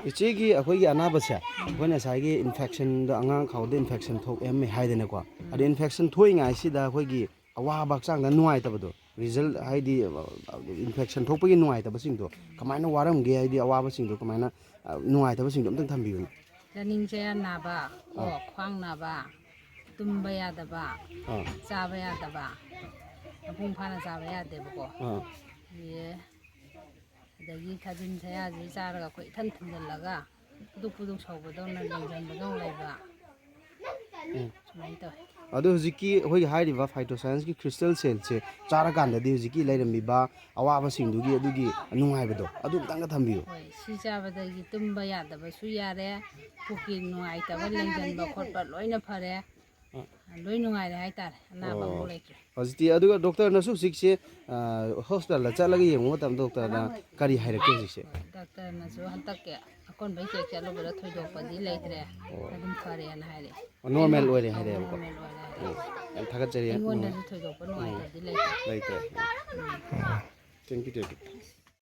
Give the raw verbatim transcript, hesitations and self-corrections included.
ꯏꯆꯦꯒꯤ ꯑꯩꯈꯣꯏꯒꯤ ꯑꯅꯥꯕꯁꯦ, ꯑꯩꯈꯣꯏꯅ ꯉꯁꯥꯏꯒꯤ ꯏꯟꯐꯦꯛꯁꯟꯗꯣ, ꯑꯉꯥꯡ ꯈꯥꯎꯗ ꯏꯟꯐꯦꯛꯁꯟ ꯊꯣꯛꯑꯝꯃꯦ ꯍꯥꯏꯗꯅꯀꯣ, ꯑꯗꯣ ꯏꯟꯐꯦꯛꯁꯟ ꯊꯣꯛꯏꯉꯥꯏꯁꯤꯗ ꯑꯩꯈꯣꯏꯒꯤ ꯑꯋꯥꯕ ꯍꯛꯆꯥꯡꯗ ꯅꯨꯡꯉꯥꯏꯇꯕꯗꯣ, ꯔꯤꯖꯜ ꯍꯥꯏꯗꯤ ꯏꯟꯐꯦꯛꯁꯟ ꯊꯣꯛꯄꯒꯤ ꯅꯨꯡꯉꯥꯏꯇꯕꯁꯤꯡꯗꯣ ꯀꯃꯥꯏꯅ ꯋꯥꯔꯝꯒꯦ, ꯍꯥꯏꯗꯤ ꯑꯋꯥꯕꯁꯤꯡꯗꯣ ꯀꯃꯥꯏꯅ, ꯑ, ꯅꯨꯡꯉꯥꯏꯇꯕꯁꯤꯡꯗꯣ ꯑꯝꯇꯪ ꯊꯝꯕꯤꯌꯨꯅꯦ꯫ ꯆꯥꯅꯤꯡ ꯆꯌꯥ ꯅꯥꯕ ꯀꯣ, ꯑꯥ꯫ ꯈ꯭ꯋꯥꯡ ꯅꯥꯕ, ꯇꯨꯝꯕ ꯌꯥꯗꯕ, ꯑꯥ꯫ ꯆꯥꯕ ꯌꯥꯗꯕ, ꯃꯄꯨꯡ ꯐꯥꯅ ꯆꯥꯕ ꯌꯥꯗꯦꯕꯀꯣ꯫ ꯑꯥ꯫ ꯑꯗꯒꯤ ꯊꯥꯖꯤꯟ ꯊꯌꯥꯁꯤ ꯆꯥꯔꯒ ꯑꯩꯈꯣꯏ ꯏꯊꯟ ꯊꯟꯖꯜꯂꯒ ꯐꯨꯗꯨꯛ ꯐꯨꯗꯨꯛ ꯁꯧꯕꯗꯧꯅ ꯂꯦꯡꯁꯟꯕꯗꯧꯅ ꯂꯩꯕ꯫ ꯎꯝ꯫ ꯁꯨꯃꯥꯏꯅ ꯇꯧꯋꯤ꯫ ꯑꯗꯣ ꯍꯧꯖꯤꯛꯀꯤ ꯑꯩꯈꯣꯏꯒꯤ ꯍꯥꯏꯔꯤꯕ ꯐꯥꯏꯇꯣꯁꯥꯏꯟꯁꯀꯤ ꯈ꯭ꯔꯤꯁꯇꯦꯜ ꯁꯦꯜꯁꯦ ꯆꯥꯔꯀꯥꯟꯗꯗꯤ ꯍꯧꯖꯤꯛꯀꯤ ꯂꯩꯔꯝꯃꯤꯕ ꯑꯋꯥꯕꯁꯤꯡꯗꯨꯒꯤ ꯑꯗꯨꯒꯤ ꯅꯨꯡꯉꯥꯏꯕꯗꯣ ꯑꯗꯨ ꯑꯝꯇꯪꯒ ꯊꯝꯕꯤꯌꯨ꯫ ꯍꯣꯏ, ꯁꯤ ꯆꯥꯕꯗꯒꯤ ꯇꯨꯝꯕ ꯌꯥꯗꯕꯁꯨ ꯌꯥꯔꯦ, ꯄꯨꯛꯀꯤ ꯅꯨꯡꯉꯥꯏꯇꯕ ꯂꯦꯡꯁꯟꯕ ꯈꯣꯠꯄ ꯂꯣꯏꯅ ꯐꯔꯦ꯫ ꯑ꯫ ꯂꯣꯏ ꯅꯨꯡꯉꯥꯏꯔꯦ ꯍꯥꯏꯇꯥꯔꯦ, ꯑꯅꯥꯕ ꯑꯣ꯫ ꯑꯃꯐꯥꯎ ꯂꯩꯇ꯭ꯔꯦ꯫ ꯍꯧꯖꯤꯛꯇꯤ, ꯑꯗꯨꯒ ꯗꯣꯛꯇꯔꯅꯁꯨ ꯍꯧꯖꯤꯛꯁꯦ, ꯑ, ꯍꯣꯁꯄꯤꯇꯥꯜꯗ ꯆꯠꯂꯒ ꯌꯦꯡꯉꯨ ꯃꯇꯝꯗ ꯗꯣꯛꯇꯔꯅ ꯀꯔꯤ ꯍꯥꯏꯔꯛꯀꯦ ꯍꯧꯖꯤꯛꯁꯦ? ꯍꯣꯏ, ꯗꯣꯛꯇꯔꯅꯁꯨ ꯍꯟꯗꯛꯀꯤ ꯑꯀꯣꯟꯕꯩ ꯆꯦꯛ ꯆꯠꯂꯨꯕꯗ ꯊꯣꯏꯗꯣꯛꯄꯗꯤ ꯂꯩꯇ꯭ꯔꯦ, ꯑꯣ꯫ ꯑꯗꯨꯝ ꯐꯔꯦꯅ ꯍꯥꯏꯔꯛꯑꯦ꯫ ꯑꯣ, ꯅꯣꯔꯃꯦꯜ ꯑꯣꯏꯔꯦ ꯍꯥꯏꯔꯛꯑꯦꯕꯀꯣ? ꯅꯣꯔꯃꯦꯜ ꯑꯣꯏꯔꯦ ꯍꯥꯏꯔꯛꯑꯦ꯫ ꯑꯣ, ꯌꯥꯝ ꯊꯥꯒꯠꯆꯔꯤ꯫ ꯑꯩꯉꯣꯟꯗꯁꯨ ꯎꯝ꯫ ꯊꯣꯏꯗꯣꯛꯄ ꯎꯝ꯫ ꯅꯨꯡꯉꯥꯏꯇꯕꯗꯤ ꯂꯩꯇ꯭ꯔꯦ꯫ ꯂꯩꯇ꯭ꯔꯦ꯫ ꯎꯝ꯫ Thank you, thank you꯫